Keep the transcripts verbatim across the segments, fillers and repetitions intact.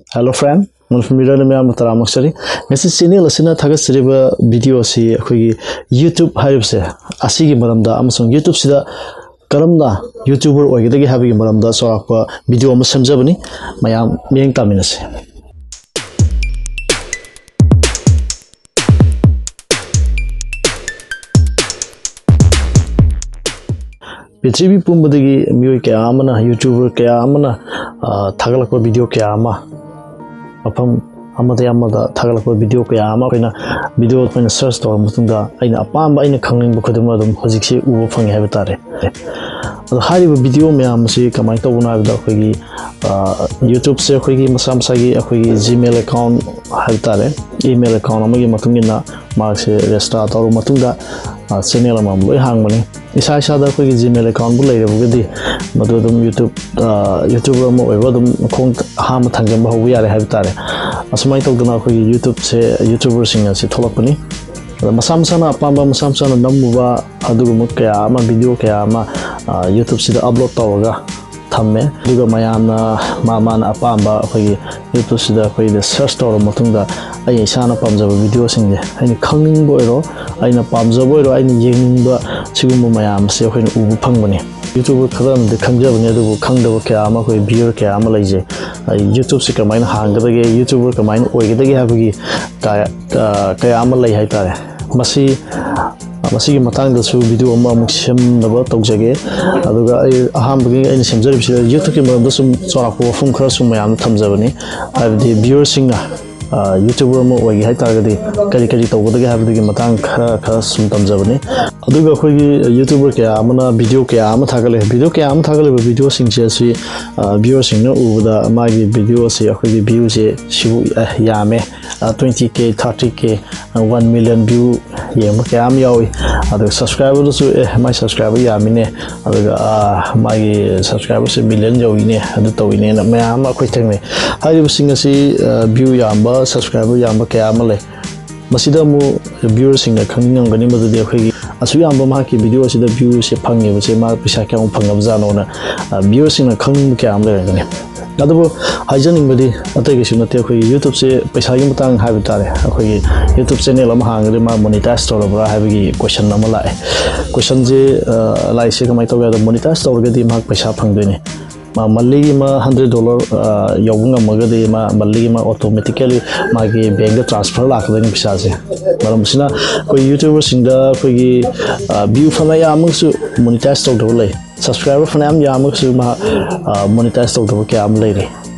Hello friend, Manipur ꯃꯤꯔꯣꯟ ꯃꯌꯥꯝꯕꯨ ꯇꯔꯥꯃꯛ ꯆꯔꯤ꯫ ꯉꯁꯤ ꯆꯦꯅꯦꯜ ꯑꯁꯤꯅ ꯊꯥꯒꯠꯆꯔꯤꯕ ꯚꯤꯗꯤꯑꯣ ꯑꯁꯤ ꯑꯩꯈꯣꯏꯒꯤ YouTube ꯍꯥꯏꯔꯤꯕꯁꯦ ꯑꯁꯤꯒꯤ ꯃꯔꯝꯗ ꯑꯃꯁꯨꯡ YouTubeꯁꯤꯗ ꯀꯔꯝꯅ YouTuber ꯑꯣꯏꯒꯗꯒꯦ ꯍꯥꯏꯕꯒꯤ ꯃꯔꯝꯗ ꯆꯥꯎꯔꯥꯛꯄ ꯚꯤꯗꯤꯑꯣ ꯑꯃ ꯁꯦꯝꯖꯕꯅꯤ꯫ ꯃꯌꯥꯝ ꯃꯤꯠꯌꯦꯡ ꯇꯥꯃꯤꯟꯅꯁꯤ꯫ ꯄ꯭ꯔꯤꯊꯤꯕꯤ ꯄꯨꯝꯕꯗꯒꯤ ꯃꯤꯑꯣꯏ ꯀꯌꯥ ꯑꯃꯅ, YouTuber ꯀꯌꯥ ꯑꯃꯅ, ꯑ, ꯊꯥꯒꯠꯂꯛꯄ ꯚꯤꯗꯤꯑꯣ ꯀꯌꯥ ꯑꯃ, ꯃꯐꯝ ꯑꯃꯗꯒꯤ ꯑꯃꯗ ꯊꯥꯒꯠꯂꯛꯄ ꯚꯤꯗꯤꯑꯣ ꯀꯌꯥ ꯑꯃ ꯑꯩꯈꯣꯏꯅ, ꯚꯤꯗꯤꯑꯣ ꯑꯩꯈꯣꯏꯅ ꯁꯔꯆ ꯇꯧꯔꯕ ꯃꯇꯨꯡꯗ, ꯑꯩꯅ ꯑꯄꯥꯝꯕ, ꯑꯩꯅ ꯈꯪꯅꯤꯡꯕ ꯈꯨꯗꯤꯡꯃꯛ ꯑꯗꯨꯝ ꯍꯧꯖꯤꯛꯁꯤ ꯎꯕ ꯐꯪꯉꯦ ꯍꯥꯏꯕ ꯇꯥꯔꯦ꯫ ꯑꯗꯣ ꯍꯥꯏꯔꯤꯕ ꯚꯤꯗꯤꯑꯣ ꯃꯌꯥꯝ ꯑꯁꯤ ꯀꯃꯥꯏꯅ ꯇꯧꯕꯅꯣ ꯍꯥꯏꯕꯗ, ꯑꯩꯈꯣꯏꯒꯤ, ꯑ, YouTubeꯁꯦ ꯑꯩꯈꯣꯏꯒꯤ ꯃꯁꯥ ꯃꯁꯥꯒꯤ ꯑꯩꯈꯣꯏꯒꯤ Gmail account ꯍꯥꯏꯕ ꯇꯥꯔꯦ, email account ꯑꯃꯒꯤ ꯃꯇꯨꯡ ꯏꯟꯅ ꯃꯍꯥꯛꯁꯦ register ꯇꯧꯔꯕ ꯃꯇꯨꯡꯗ, ꯑ, ꯆꯦꯅꯦꯜ ꯑꯃꯃꯝ ꯂꯣꯏ ꯍꯥꯡꯕꯅꯤ꯫ ꯏꯁꯥ ꯏꯁꯥꯗ ꯑꯩꯈꯣꯏꯒꯤ Gmail accountꯕꯨ ꯂꯩꯔꯕꯒꯗꯤ, ꯃꯗꯨ ꯑꯗꯨꯝ YouTube, ꯑ, YouTuber ꯑꯃ ꯑꯣꯏꯕ ꯑꯗꯨꯝ ꯈꯣꯡ ꯑꯍꯥꯟꯕ ꯊꯥꯡꯖꯟꯕ ꯍꯧꯕ ꯌꯥꯔꯦ ꯍꯥꯏꯕ ꯇꯥꯔꯦ꯫ ꯑꯁꯨꯃꯥꯏꯅ ꯇꯧꯗꯅ ꯑꯩꯈꯣꯏꯒꯤ YouTubeꯁꯦ, YouTuberꯁꯤꯡ ꯑꯁꯤ ꯊꯣꯛꯂꯛꯄꯅꯤ꯫ ꯑꯗ ꯃꯁꯥ ꯃꯁꯥꯅ ꯑꯄꯥꯝꯕ, ꯃꯁꯥ ꯃꯁꯥꯅ ꯅꯝꯃꯨꯕ ꯑꯗꯨꯒꯨꯝꯕ ꯀꯌꯥ ꯑꯃ, ꯚꯤꯗꯤꯑꯣ ꯀꯌꯥ ꯑꯃ, ꯑ, YouTubeꯁꯤꯗ upload ꯇꯧꯔꯒ ꯊꯝꯃꯦ꯫ ꯑꯗꯨꯒ ꯃꯌꯥꯝꯅ ꯃꯥ ꯃꯥꯅ ꯑꯄꯥꯝꯕ ꯑꯩꯈꯣꯏꯒꯤ YouTubeꯁꯤꯗ ꯑꯩꯈꯣꯏꯗ search ꯇꯧꯔꯕ ꯃꯇꯨꯡꯗ, ꯑꯩ ꯏꯁꯥꯅ ꯄꯥꯝꯖꯕ ꯚꯤꯗꯤꯑꯣꯁꯤꯡꯁꯦ, ꯑꯩꯅ ꯈꯪꯅꯤꯡꯕ ꯑꯣꯏꯔꯣ, ꯑꯩꯅ ꯄꯥꯝꯖꯕ ꯑꯣꯏꯔꯣ, ꯑꯩꯅ ꯌꯦꯡꯅꯤꯡꯕ, ꯁꯤꯒꯨꯝꯕ ꯃꯌꯥꯝꯁꯦ ꯑꯩꯈꯣꯏꯅ ꯎꯕ ꯐꯪꯕꯅꯤ꯫ YouTuber ꯈꯔ ꯑꯃꯗꯤ ꯈꯪꯖꯕꯅꯤ, ꯑꯗꯨꯕꯨ ꯈꯪꯗꯕ ꯀꯌꯥ ꯑꯃ, ꯑꯩꯈꯣꯏ viewer ꯀꯌꯥ ꯑꯃ ꯂꯩꯖꯩ꯫ ꯑꯩ YouTubeꯁꯦ ꯀꯃꯥꯏꯅ ꯍꯥꯡꯒꯗꯒꯦ, YouTuber ꯀꯃꯥꯏꯅ ꯑꯣꯏꯒꯗꯒꯦ ꯍꯥꯏꯕꯒꯤ ꯀꯌꯥ, ꯑ, ꯀꯌꯥ ꯑꯃ ꯂꯩ ꯍꯥꯏꯇꯥꯔꯦ꯫ ꯃꯁꯤ, ꯃꯁꯤꯒꯤ ꯃꯇꯥꯡꯗꯁꯨ ꯚꯤꯗꯤꯑꯣ ꯑꯃ ꯑꯃꯨꯛ ꯁꯦꯝꯅꯕ ꯇꯧꯖꯒꯦ꯫ ꯑꯗꯨꯒ ꯑꯩ ꯑꯍꯥꯟꯕꯒꯤ ꯑꯩꯅ ꯁꯦꯝꯖꯔꯤꯕꯁꯤꯗ YouTubeꯀꯤ ꯃꯔꯝꯗ ꯁꯨꯝ ꯆꯥꯎꯔꯥꯛꯄ ꯋꯥꯐꯝ ꯈꯔ ꯁꯨꯝ ꯃꯌꯥꯝꯗ ꯊꯝꯖꯕꯅꯤ꯫ ꯍꯥꯏꯕꯗꯤ viewerꯁꯤꯡꯅ, ꯑ, YouTuber ꯑꯃ ꯑꯣꯏꯒꯦ ꯍꯥꯏ ꯇꯥꯔꯒꯗꯤ ꯀꯔꯤ ꯀꯔꯤ ꯇꯧꯒꯗꯒꯦ ꯍꯥꯏꯕꯗꯨꯒꯤ ꯃꯇꯥꯡ ꯈꯔ, ꯈꯔ ꯁꯨꯝ ꯇꯝꯖꯕꯅꯤ꯫ ꯑꯗꯨꯒ ꯑꯩꯈꯣꯏꯒꯤ YouTuber ꯀꯌꯥ ꯑꯃꯅ ꯚꯤꯗꯤꯑꯣ ꯀꯌꯥ ꯑꯃ ꯊꯥꯒꯠꯂꯦ꯫ ꯚꯤꯗꯤꯑꯣ ꯀꯌꯥ ꯑꯃ ꯊꯥꯒꯠꯂꯤꯕ ꯚꯤꯗꯤꯑꯣꯁꯤꯡꯁꯦ ꯑꯁꯤ, ꯑ, viewerꯁꯤꯡꯅ ꯎꯕꯗ ꯃꯥꯒꯤ ꯚꯤꯗꯤꯑꯣ ꯑꯁꯤ ꯑꯩꯈꯣꯏꯒꯤ viewꯁꯦ ꯁꯤꯕꯨ, ꯑ, ꯌꯥꯝꯃꯦ꯫ ꯑ, twenty K, thirty K, ꯑ, one million view ꯌꯦꯡꯕ ꯀꯌꯥ ꯑꯃ ꯌꯥꯎꯏ꯫ ꯑꯗꯨꯒ subscriberꯗꯁꯨ, "ꯑꯦ, ꯃꯥꯏ subscriber ꯌꯥꯝꯃꯤꯅꯦ, ꯑꯗꯨꯒ, ꯑ, ꯃꯥꯒꯤ subscriberꯁꯦ million ꯌꯧꯏꯅꯦ, ꯑꯗꯨ ꯇꯧꯏꯅꯦꯅ" ꯃꯌꯥꯝ ꯑꯃ ꯑꯩꯈꯣꯏ ꯊꯦꯡꯅꯩ꯫ ꯍꯥꯏꯔꯤꯕꯁꯤꯡ ꯑꯁꯤ, ꯑ, view ꯌꯥꯝꯕ, subscriber ꯌꯥꯝꯕ ꯀꯌꯥ ꯑꯃ ꯂꯩ꯫ ꯃꯁꯤꯗ ꯑꯃꯨꯛ viewerꯁꯤꯡꯅ ꯈꯪꯅꯤꯡꯉꯝꯒꯅꯤ, ꯃꯗꯨꯗꯤ ꯑꯩꯈꯣꯏꯒꯤ ꯑꯁꯨꯛ ꯌꯥꯝꯕ ꯃꯍꯥꯛꯀꯤ ꯚꯤꯗꯤꯑꯣ ꯑꯁꯤꯗ viewꯁꯦ ꯐꯪꯉꯤꯕꯁꯦ ꯃꯥ ꯄꯩꯁꯥ ꯀꯌꯥꯃꯨꯛ ꯐꯪꯉꯕꯖꯥꯠꯅꯣꯅ, ꯑ, viewerꯁꯤꯡꯅ ꯈꯪꯅꯤꯡꯕ ꯀꯌꯥ ꯑꯃ ꯂꯩꯔꯝꯒꯅꯤ꯫ ꯑꯗꯨꯕꯨ ꯍꯥꯏꯖꯅꯤꯡꯕꯗꯤ ꯑꯇꯩ ꯀꯩꯁꯨ ꯅꯠꯇꯦ, ꯑꯩꯈꯣꯏꯒꯤ YouTubeꯁꯦ ꯄꯩꯁꯥꯒꯤ ꯃꯇꯥꯡ ꯍꯥꯏꯕ ꯇꯥꯔꯦ꯫ ꯑꯩꯈꯣꯏꯒꯤ YouTube channel ꯑꯃ ꯍꯥꯡꯉꯗꯤ ꯃꯥ monetize ꯇꯧꯔꯕ꯭ꯔꯥ ꯍꯥꯏꯕꯒꯤ question ꯑꯃ ꯂꯥꯛꯑꯦ꯫ Questionꯁꯦ, ꯑ, ꯂꯥꯛꯏꯁꯦ ꯀꯃꯥꯏꯅ ꯇꯧꯒꯦ ꯍꯥꯏꯕꯗ, monetize ꯇꯧꯔꯒꯗꯤ ꯃꯍꯥꯛ ꯄꯩꯁꯥ ꯐꯪꯗꯣꯏꯅꯤ꯫ ꯃꯥ monthlyꯒꯤ ꯑꯃ hundred dollar, ꯑ, ꯌꯧꯕ ꯉꯝꯃꯒꯗꯤ ꯃꯥ monthlyꯒꯤ ꯑꯃ automatically ꯃꯥꯒꯤ bankꯇ transfer ꯂꯥꯛꯀꯗꯣꯏꯅꯤ ꯄꯩꯁꯥꯁꯦ꯫ ꯃꯔꯝ ꯑꯁꯤꯅ ꯑꯩꯈꯣꯏ YouTuberꯁꯤꯡꯗ ꯑꯩꯈꯣꯏꯒꯤ, ꯑ, view ꯐꯅ ꯌꯥꯝꯃꯒꯁꯨ monetize ꯇꯧꯗꯕ ꯂꯩ꯫ Subscriber ꯐꯅꯌꯥꯝ ꯌꯥꯝꯃꯒꯁꯨ ꯃꯍꯥꯛ, ꯑ, monetize ꯇꯧꯗꯕ ꯀꯌꯥ ꯑꯃ ꯂꯩꯔꯤ꯫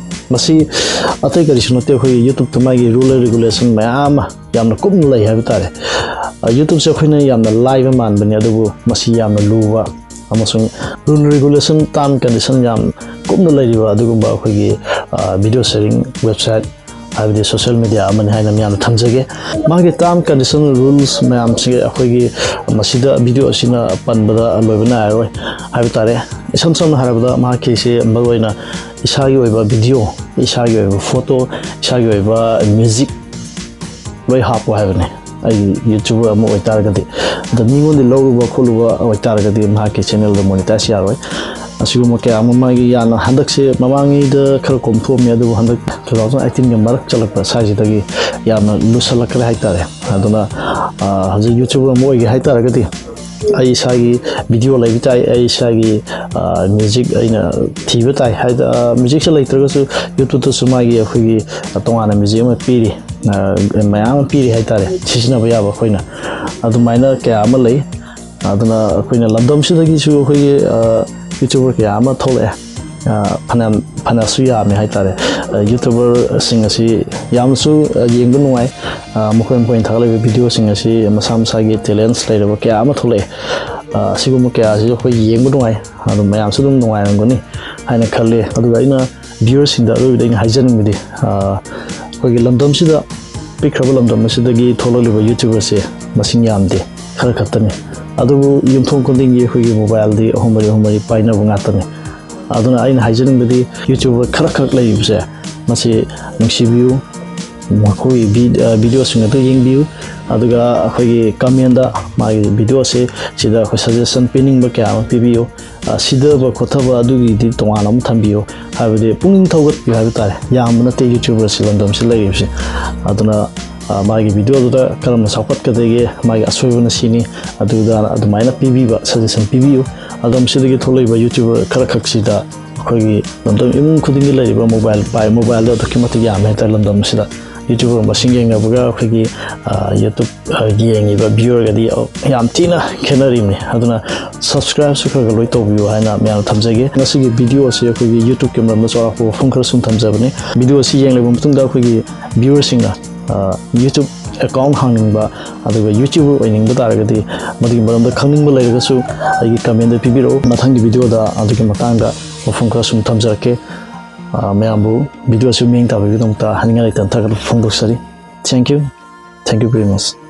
ꯃꯁꯤ ꯑꯇꯩ ꯀꯔꯤꯁꯨ ꯅꯠꯇꯦ, ꯑꯩꯈꯣꯏꯒꯤ YouTubeꯇ ꯃꯥꯒꯤ rule and regulation ꯃꯌꯥꯝ ꯑꯃ ꯌꯥꯝꯅ ꯀꯨꯞꯅ ꯂꯩ ꯍꯥꯏꯕ ꯇꯥꯔꯦ꯫ ꯑ, YouTubeꯁꯦ ꯑꯩꯈꯣꯏꯅ ꯌꯥꯝꯅ ꯂꯥꯏꯕ ꯃꯥꯟꯕꯅꯤ, ꯑꯗꯨꯕꯨ ꯃꯁꯤ ꯌꯥꯝꯅ ꯂꯨꯕ ꯑꯃꯁꯨꯡ rule regulation, term condition ꯌꯥꯝ ꯀꯨꯞꯅ ꯂꯩꯔꯤꯕ ꯑꯗꯨꯒꯨꯝꯕ ꯑꯩꯈꯣꯏꯒꯤ, ꯑ, video sharing website ꯍꯥꯏꯕꯗꯤ social media ꯑꯃꯅꯤ ꯍꯥꯏꯅ ꯃꯌꯥꯝꯅ ꯊꯝꯖꯒꯦ꯫ ꯃꯥꯒꯤ term condition rules ꯃꯌꯥꯝꯁꯤ ꯑꯩꯈꯣꯏꯒꯤ ꯃꯁꯤꯗ video ꯑꯁꯤꯅ ꯄꯟꯕꯗ ꯂꯣꯏꯕ ꯅꯥꯏꯔꯔꯣꯏ ꯍꯥꯏꯕ ꯇꯥꯔꯦ꯫ ꯏꯁꯝ ꯁꯝꯅ ꯍꯥꯏꯔꯕꯗ, ꯃꯍꯥꯛꯀꯤꯁꯤ ꯃꯔꯨꯑꯣꯏꯅ ꯏꯁꯥꯒꯤ ꯑꯣꯏꯕ video, ꯏꯁꯥꯒꯤ ꯑꯣꯏꯕ photo, ꯏꯁꯥꯒꯤ ꯑꯣꯏꯕ music ꯂꯣꯏ ꯍꯥꯞꯄꯣ ꯍꯥꯏꯕꯅꯤ꯫ ꯑꯩꯒꯤ YouTuber ꯑꯃ ꯑꯣꯏꯇꯥꯔꯒꯗꯤ, ꯑꯗ ꯃꯤꯉꯣꯟꯗ ꯂꯧꯔꯨꯕ ꯈꯣꯠꯂꯨꯕ ꯑꯣꯏꯇꯥꯔꯒꯗꯤ ꯃꯍꯥꯛꯀꯤ channelꯗ monetize ꯌꯥꯔꯣꯏ꯫ ꯑꯁꯤꯒꯨꯝꯕ ꯀꯌꯥ ꯑꯃ ꯃꯥꯒꯤ ꯌꯥꯝꯅ ꯍꯟꯗꯛꯁꯦ, ꯃꯃꯥꯡꯉꯩꯗ ꯈꯔ ꯀꯣꯝꯊꯣꯛꯑꯝꯃꯤ, ꯑꯗꯨꯕꯨ ꯍꯟꯗꯛ two thousand eighteenꯒꯤ ꯃꯔꯛ ꯆꯜꯂꯛꯄ ꯁ꯭ꯋꯥꯏꯁꯤꯗꯒꯤ ꯌꯥꯝꯅ ꯂꯨꯁꯜꯂꯛꯈ꯭ꯔꯦ ꯍꯥꯏꯇꯥꯔꯦ꯫ ꯑꯗꯨꯅ, ꯑ, ꯍꯧꯖꯤꯛ YouTuber ꯑꯃ ꯑꯣꯏꯒꯦ ꯍꯥꯏꯇꯥꯔꯒꯗꯤ ꯑꯩ ꯏꯁꯥꯒꯤ video ꯂꯩꯕ ꯇꯥꯏ, ꯑꯩ ꯏꯁꯥꯒꯤ, ꯑ, music ꯑꯩꯅ ꯊꯤꯕ ꯇꯥꯏ ꯍꯥꯏꯗ-, ꯑ, musicꯁꯦ ꯂꯩꯇ꯭ꯔꯒꯁꯨ YouTubeꯇꯁꯨ ꯃꯥꯒꯤ ꯑꯩꯈꯣꯏꯒꯤ, ꯑ, ꯇꯣꯉꯥꯟꯅ music ꯑꯃ ꯄꯤꯔꯤ, ꯑ, ꯃꯌꯥꯝ ꯑꯃ ꯄꯤꯔꯤ ꯍꯥꯏꯇꯥꯔꯦ, ꯁꯤꯖꯤꯟꯅꯕ ꯌꯥꯕ ꯑꯩꯈꯣꯏꯅ꯫ ꯑꯗꯨꯃꯥꯏꯅ ꯀꯌꯥ ꯑꯃ ꯂꯩ꯫ ꯑꯗꯨꯅ ꯑꯩꯈꯣꯏꯅ ꯂꯝꯗꯝꯁꯤꯗꯒꯤꯁꯨ ꯑꯩꯈꯣꯏꯒꯤ, ꯑ, YouTuber ꯀꯌꯥ ꯑꯃ ꯊꯣꯛꯂꯛꯑꯦ꯫ ꯑ, ꯐꯅꯌꯥꯝ, ꯐꯅꯁꯨ ꯌꯥꯝꯃꯦ ꯍꯥꯏꯇꯥꯔꯦ꯫ ꯑ, YouTuberꯁꯤꯡ ꯑꯁꯤ ꯌꯥꯝꯅꯁꯨ, ꯑ, ꯌꯦꯡꯕ ꯅꯨꯡꯉꯥꯏ꯫ ꯑ, ꯃꯈꯣꯏ ꯃꯈꯣꯏꯅ ꯊꯥꯒꯠꯂꯤꯕ videoꯁꯤꯡ ꯑꯁꯤ ꯃꯁꯥ ꯃꯁꯥꯒꯤ talents ꯂꯩꯔꯕ ꯀꯌꯥ ꯑꯃ ꯊꯣꯛꯂꯛꯑꯦ꯫ ꯑ, ꯑꯁꯤꯒꯨꯝꯕ ꯀꯌꯥ ꯑꯁꯤꯁꯨ ꯑꯩꯈꯣꯏ ꯌꯦꯡꯕ ꯅꯨꯡꯉꯥꯏ꯫ ꯑꯗꯨ ꯃꯌꯥꯝꯁꯨ ꯑꯗꯨꯝ ꯅꯨꯡꯉꯥꯏꯔꯝꯒꯅꯤ ꯍꯥꯏꯅ ꯈꯜꯂꯤ꯫ ꯑꯗꯨꯒ ꯑꯩꯅ viewerꯁꯤꯡꯗ ꯑꯔꯣꯏꯕꯗ ꯑꯩꯅ ꯍꯥꯏꯖꯅꯤꯡꯕꯗꯤ, ꯑ, ꯑꯩꯈꯣꯏꯒꯤ ꯂꯝꯗꯝꯁꯤꯗ, ꯄꯤꯛꯈ꯭ꯔꯕ ꯂꯝꯗꯝ ꯑꯁꯤꯗꯒꯤ ꯊꯣꯛꯂꯛꯂꯤꯕ YouTuberꯁꯦ ꯃꯁꯤꯡ ꯌꯥꯝꯗꯦ, ꯈꯔ ꯈꯛꯇꯅꯤ꯫ ꯑꯗꯨꯕꯨ ꯌꯨꯝꯊꯣꯡ ꯈꯨꯗꯤꯡꯒꯤ ꯑꯩꯈꯣꯏꯒꯤ mobileꯗꯤ ꯑꯍꯨꯝ ꯃꯔꯤ, ꯑꯍꯨꯝ ꯃꯔꯤ ꯄꯥꯏꯅꯕ ꯉꯥꯛꯇꯅꯤ꯫ ꯑꯗꯨꯅ ꯑꯩꯅ ꯍꯥꯏꯖꯅꯤꯡꯕꯗꯤ YouTuber ꯈꯔꯈꯛ ꯂꯩꯔꯤꯕꯁꯦ ꯃꯁꯤ ꯅꯨꯡꯁꯤꯕꯤꯌꯨ, ꯃꯈꯣꯏꯒꯤ ꯚꯤ-, ꯑ, videoꯁꯤꯡ ꯑꯗꯨ ꯌꯦꯡꯕꯤꯌꯨ, ꯑꯗꯨꯒ ꯑꯩꯈꯣꯏꯒꯤ commentꯗ ꯃꯥꯒꯤ videoꯁꯦ ꯁꯤꯗ ꯑꯩꯈꯣꯏ suggestion ꯄꯤꯅꯤꯡꯕ ꯀꯌꯥ ꯑꯃ ꯄꯤꯕꯤꯌꯨ꯫ ꯑ, ꯁꯤꯗꯕ ꯈꯣꯠꯊꯕ ꯑꯗꯨꯒꯤꯗꯤ ꯇꯣꯉꯥꯟꯅ ꯑꯃ ꯊꯝꯕꯤꯌꯨ꯫ ꯍꯥꯏꯕꯗꯤ ꯄꯨꯛꯅꯤꯡ ꯊꯧꯒꯠꯄꯤꯌꯨ ꯍꯥꯏꯕ ꯇꯥꯔꯦ꯫ ꯌꯥꯝꯕ ꯅꯠꯇꯦ YouTuberꯁꯤ ꯂꯝꯗꯝꯁꯤ ꯂꯩꯔꯤꯕꯁꯤ꯫ ꯑꯗꯨꯅ, ꯑ, ꯃꯥꯒꯤ videoꯗꯨꯗ ꯀꯔꯝꯅ ꯆꯥꯎꯈꯠꯀꯗꯒꯦ, ꯃꯥꯒꯤ ꯑꯁꯣꯏꯕꯅ ꯁꯤꯅꯤ, ꯑꯗꯨꯗ ꯑꯗꯨꯃꯥꯏꯅ ꯄꯤꯕꯤꯕ, suggestion ꯄꯤꯕꯤꯌꯨ꯫ ꯂꯝꯗꯝꯁꯤꯗꯒꯤ ꯊꯣꯛꯂꯛꯏꯕ YouTuber ꯈꯔꯈꯛꯁꯤꯗ ꯑꯩꯈꯣꯏꯒꯤ ꯂꯝꯗꯝ ꯏꯃꯨꯡ ꯈꯨꯗꯤꯡꯒꯤ ꯂꯩꯔꯤꯕ mobile ꯄꯥꯏ, mobileꯗ ꯑꯗꯨꯛꯀꯤ ꯃꯇꯤꯛ ꯌꯥꯝꯃꯦ ꯍꯥꯏꯇꯥꯔꯦ ꯂꯝꯗꯝ ꯑꯁꯤꯗ꯫ YouTuber ꯃꯁꯤꯡ ꯌꯦꯡꯅꯕꯒ ꯑꯩꯈꯣꯏꯒꯤ, ꯑ, YouTube, ꯑ, ꯌꯦꯡꯉꯤꯕ viewerꯒꯗꯤ, ꯑ, ꯌꯥꯝ ꯊꯤꯅ ꯈꯦꯠꯅꯔꯤꯕꯅꯤ꯫ ꯑꯗꯨꯅ subscribeꯁꯨ ꯈꯔ ꯈꯔ ꯂꯣꯏ ꯇꯧꯕꯤꯌꯨ ꯍꯥꯏꯅ ꯃꯌꯥꯝ ꯊꯝꯖꯒꯦ꯫ ꯉꯁꯤꯒꯤ videoꯁꯤ ꯑꯩꯈꯣꯏꯒꯤ YouTubeꯀꯤ ꯃꯔꯝꯗ ꯆꯥꯎꯔꯥꯛꯄ ꯋꯥꯐꯝ ꯈꯔ ꯁꯨꯝ ꯊꯝꯖꯕꯅꯤ꯫ Videoꯁꯤ ꯌꯦꯡꯂꯕ ꯃꯇꯨꯡꯗ ꯑꯩꯈꯣꯏꯒꯤ viewerꯁꯤꯡꯅ, ꯑ, YouTube account ꯍꯥꯡꯅꯤꯡꯕ, ꯑꯗꯨꯒ YouTuber ꯑꯣꯏꯅꯤꯡꯕ ꯇꯥꯔꯒꯗꯤ, ꯃꯗꯨꯒꯤ ꯃꯔꯝꯗ ꯈꯪꯅꯤꯡꯕ ꯂꯩꯔꯒꯁꯨ ꯑꯩꯒꯤ commentꯗ ꯄꯤꯕꯤꯔꯛꯎ꯫ ꯃꯊꯪꯒꯤ videoꯗ ꯑꯗꯨꯒꯤ ꯃꯇꯥꯡꯗ ꯋꯥꯐꯝ ꯈꯔ ꯁꯨꯝ ꯊꯝꯖꯔꯛꯀꯦ꯫ ꯑ, ꯃꯌꯥꯝꯕꯨ videoꯁꯤ ꯃꯤꯠꯌꯦꯡ ꯇꯥꯕꯤꯕꯒꯤꯗꯃꯛꯇ ꯍꯥꯏꯅꯤꯡꯉꯥꯏ ꯂꯩꯇꯅ ꯊꯥꯒꯠꯄ ꯐꯣꯡꯗꯣꯛꯆꯔꯤ꯫ Thank you. Thank you very much.